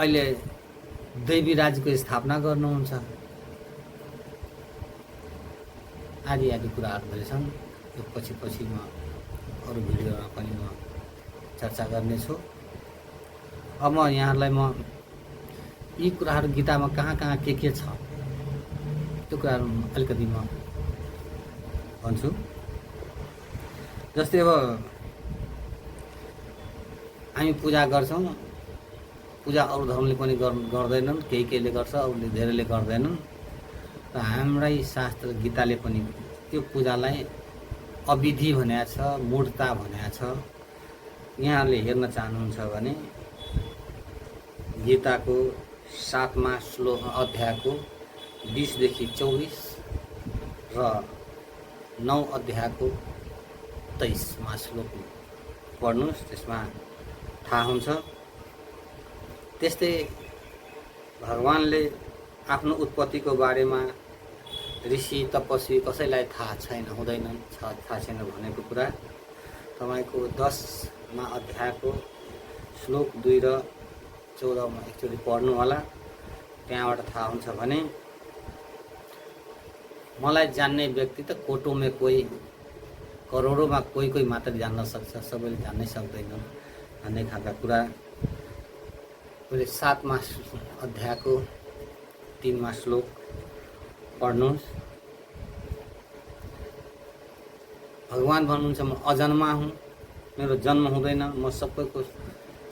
अहिले दैवी राज्यको स्थापना गर्नुहुन्छ। आदि कुराहरू रहेछन्, यो पछि म अरू भिडियोमा पनि म चर्चा गर्नेछु। अब म यहाँहरूलाई यी कुराहरू गीतामा कहाँ के छ त्यो कुराहरू अलिकति म भन्छु। जस्तै अब हामी पूजा गर्छौँ, पूजा अरू धर्मले पनि गर्दैनन्, केहीले गर्छ, अरूले धेरैले गर्दैनन्। र हाम्रै शास्त्र गीताले पनि त्यो पूजालाई अविधि भनेको छ, मूढता भनेको छ। यहाँहरूले हेर्न चाहनुहुन्छ भने गीताको 7मा अध्यायको 20 देखि 24 र 9 अध्यायको 23मा श्लोक पढ्नुहोस्, त्यसमा थाहा हुन्छ। त्यस्तै भगवानले आफ्नो उत्पत्तिको बारेमा ऋषि तपस्वी कसैलाई थाहा छैन, हुँदैनन्, थाहा छैन भनेको कुरा तपाईको 10मा अध्यायको श्लोक 2 र 14मा एकचोटि पढ्नु होला। त्यहाँबाट थाहा हुन्छ भने मलाई जान्ने व्यक्ति त कोटोमा कोही, करोडौँमा कोही मात्र जान्न सक्छ, सबैले जान्नै सक्दैनन् भन्ने खालका कुरा। अहिले 7मा अध्यायको 3मा श्लोक पढ्नुहोस्। भगवान भन्नुहुन्छ म अजन्मा हुँ, मेरो जन्म हुँदैन, म सबैको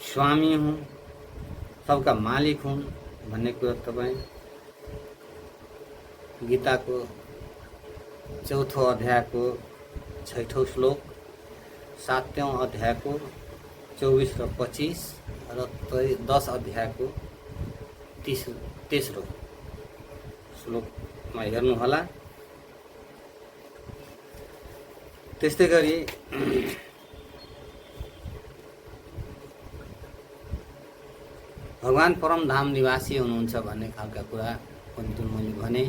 स्वामी हुँ, सबका मालिक हुँ भन्ने कुरा तपाईँ गीताको 4थो अध्यायको 6ठो श्लोक, 7औं अध्यायको 24 र 25 र 10 अध्यायको तेस्रो श्लोकमा हेर्नु होला। त्यस्तै गरी भगवान परमधाम निवासी हुनुहुन्छ भन्ने खालका कुरा पनि जुन मैले भने,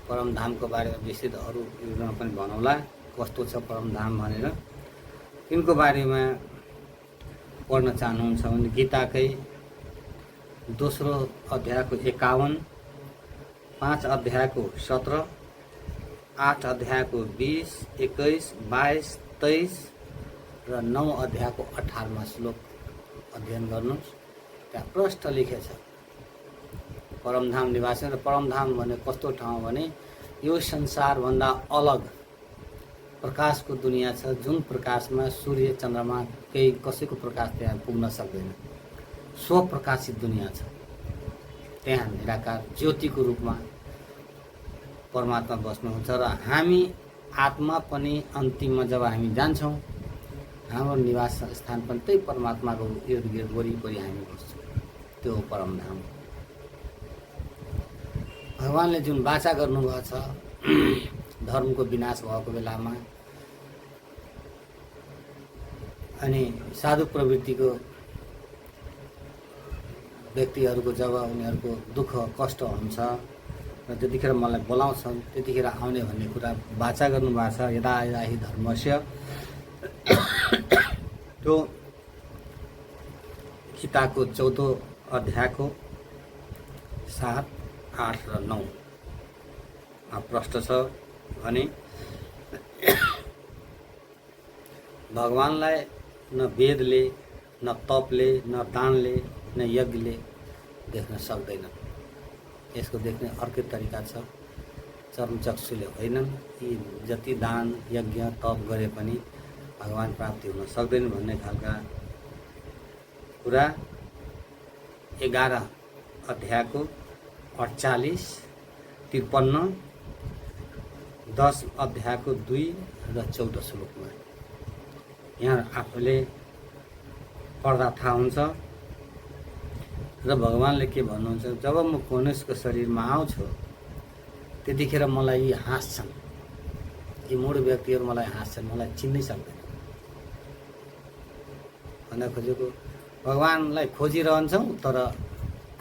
परमधामको बारेमा विस्तृत अरू भिडियोमा पनि भनौँला कस्तो छ परमधाम भनेर। तिनको बारेमा पढ्न चाहनुहुन्छ भने गीताकै 2रो अध्यायको 51, 5 अध्यायको 17, 8 अध्यायको 20, 21, 22, 23 र 9 अध्यायको 18मा श्लोक अध्ययन गर्नुहोस्। त्यहाँ प्रष्ट लेखेछ परमधाम निवासी। र परमधाम भने कस्तो ठाउँ भने यो संसारभन्दा अलग प्रकाशको दुनियाँ छ, जुन प्रकाशमा सूर्य चन्द्रमा केही कसैको प्रकाश त्यहाँ पुग्न सक्दैन। स्वप्रकाशित दुनियाँ छ, त्यहाँ निराकार ज्योतिको रूपमा परमात्मा बस्नुहुन्छ। र हामी आत्मा पनि अन्तिममा जब हामी जान्छौँ, हाम्रो निवास स्थान पनि त्यही परमात्माको इर्दगिर्द वरिपरि हामी बस्छौँ, त्यो हो परमधाम। भगवानले जुन वाचा गर्नुभएको छ धर्मको विनाश भएको बेलामा अनि साधु प्रवृत्तिको व्यक्तिहरूको जब उनीहरूको दुःख कष्ट हुन्छ र त्यतिखेर मलाई बोलाउँछन्, त्यतिखेर आउने भन्ने कुरा वाचा गर्नुभएको छ। यदा यदा हि धर्मस्य, त्यो गीताको 14 अध्यायको 7, 8 र 9 प्रष्ट छ भने भगवानलाई न वेदले, न तपले, न दानले, न यज्ञले देख्न सक्दैन। यसको देख्ने अर्कै तरिका छ। चर्मचक्षुले होइनन्, यी जति दान यज्ञ तप गरे पनि भगवान प्राप्ति हुन सक्दैन भन्ने खालका कुरा 11 अध्यायको 48, 53, 10 अध्यायको 2 र 14 श्लोकमा यहाँ आफूले पढ्दा थाहा हुन्छ। र भगवानले के भन्नुहुन्छ, जब म मनुष्यको शरीरमा आउँछु त्यतिखेर मलाई यी हाँस्छन्, यी मूढ व्यक्तिहरू मलाई हाँस्छन्, मलाई चिन्नै सक्दैन भन्न खोजेको। भगवानलाई खोजिरहन्छौँ तर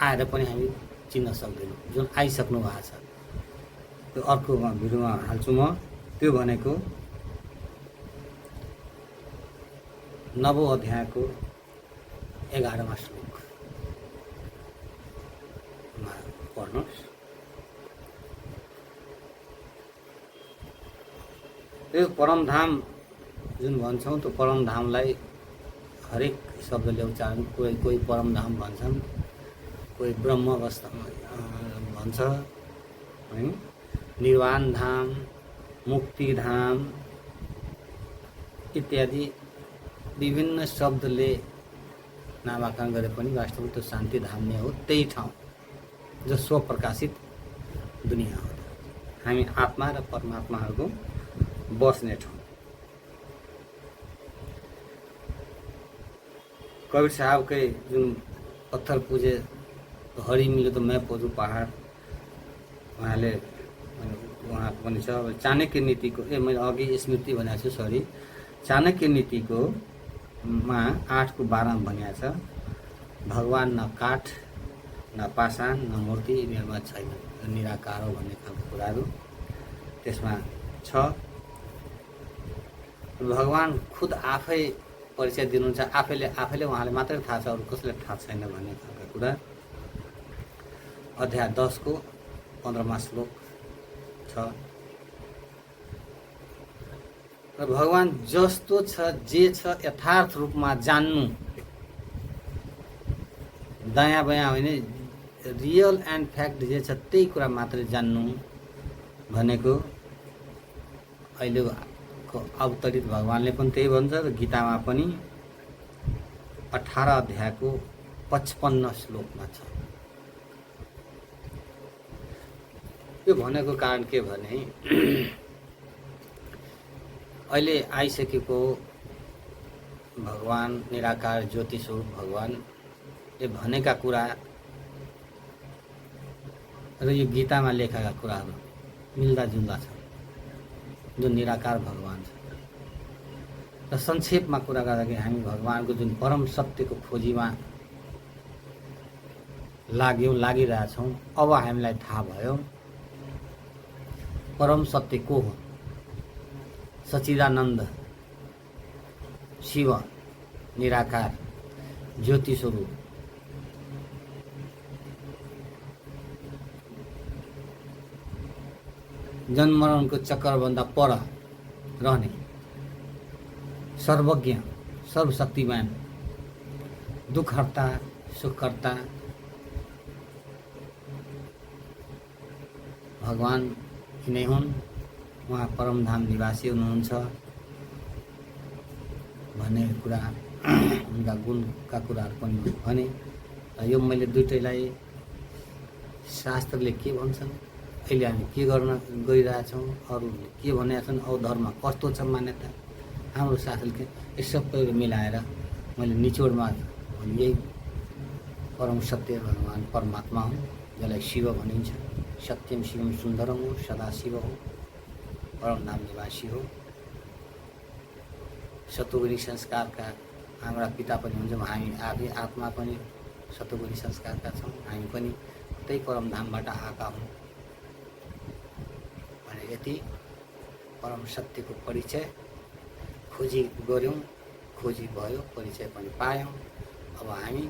आएर पनि हामी चिन्न सक्दैनौँ। जुन आइसक्नु भएको छ त्यो अर्को भिडियोमा हाल्छु म। त्यो भनेको 9औं अध्यायको 11वां श्लोकमा पढ्नुहोस्। यो परमधाम जुन भन्छौँ त्यो परमधामलाई हरेक शब्दले उच्चारण, कोही परमधाम भन्छन्, कोही ब्रह्म अवस्थामा भन्छ है, निर्वाण धाम, मुक्तिधाम इत्यादि विभिन्न शब्दले नामाकरण गरे पनि वास्तवमा त्यो शान्तिधाम नै हो। त्यही ठाउँ जो स्वप्रकाशित दुनियाँ हो। हामी आत्मा र परमात्माहरूको बस्ने ठाउँ। कबीर साहबकै जुन पत्थर पूजे हरि मिल्यो त मैं पूजू पहाड, उहाँको पनि छ। अब चाणक्य नीतिको मैले अघि स्मृति भनेको छु, सरी, चाणक्य नीतिको मा 8को 12 मा भनेको छ, भगवान न काठ न पाषाण न मूर्ति यिनीहरूमा छैन, निराकार हो भन्ने खालको कुराहरू त्यसमा छ। भगवान खुद आफै परिचय दिनुहुन्छ, आफैले उहाँले मात्रै थाहा छ, अरू कसैले थाहा छैन भन्ने खालको कुरा अध्याय 10 को 15वां श्लोक छ। र भगवान जस्तो छ जे छ यथार्थ रूपमा जान्नु, दायाँ बायाँ होइन, रियल एन्ड फ्याक्ट जे छ त्यही कुरा मात्रै जान्नु भनेको अहिलेको अवतरित भगवानले पनि त्यही भन्छ र गीतामा पनि 18 अध्यायको 55 श्लोकमा छ। यो भनेको कारण के भने अहिले आइसकेको भगवान निराकार ज्योति स्वरूप भगवानले भनेका कुरा र यो गीतामा लेखेका कुराहरू मिल्दाजुल्दा छ, जो निराकार भगवान छ। र संक्षेपमा कुरा गर्दाखेरि हामी भगवानको जुन परम सत्यको खोजीमा लागिरहेछौँ। अब हामीलाई थाहा भयो परम सत्य को हो। सच्चिदानन्द शिव निराकार ज्योति स्वरूप जन्म मरणको चक्करभन्दा पर रहने सर्वज्ञ सर्वशक्तिमान दुःखहर्ता सुखहर्ता भगवान यिनै हुन्। उहाँ परमधाम निवासी हुनुहुन्छ भन्ने कुरा, उनका गुणका कुराहरू पनि भने। यो मैले दुईटैलाई शास्त्रले के भन्छन्, अहिले हामी के गर्न गइरहेछौँ, अरूले के भनेका छन्, औ धर्म कस्तो छ मान्यता, हाम्रो शास्त्रले यस सबै मिलाएर मैले निचोडमा यही परम सत्य भगवान परमात्मा हुन्, जसलाई शिव भनिन्छ। सत्यम शिवम सुन्दरम हो, सदाशिव हो, परमधाम निवासी हो। सतोगुणी संस्कारका हाम्रा पिता पनि हुन्छौँ, हामी आफै आत्मा पनि सतोगुणी संस्कारका छौँ, हामी पनि त्यही परमधामबाट आएका हौँ भने यति परम सत्यको परिचय खोजी गऱ्यौँ, खोजी भयो, परिचय पनि पायौँ। अब हामी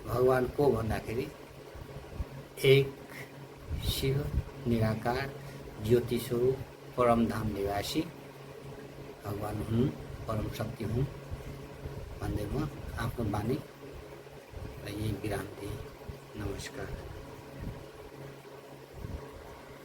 भगवान को भन्दाखेरि एक शिव निराकार ज्योति स्वरूप परमधाम निवासी भगवान हुन्, परम शक्ति हुन् भन्दै म आफ्नो बानी र यही विराम दिएँ। नमस्कार।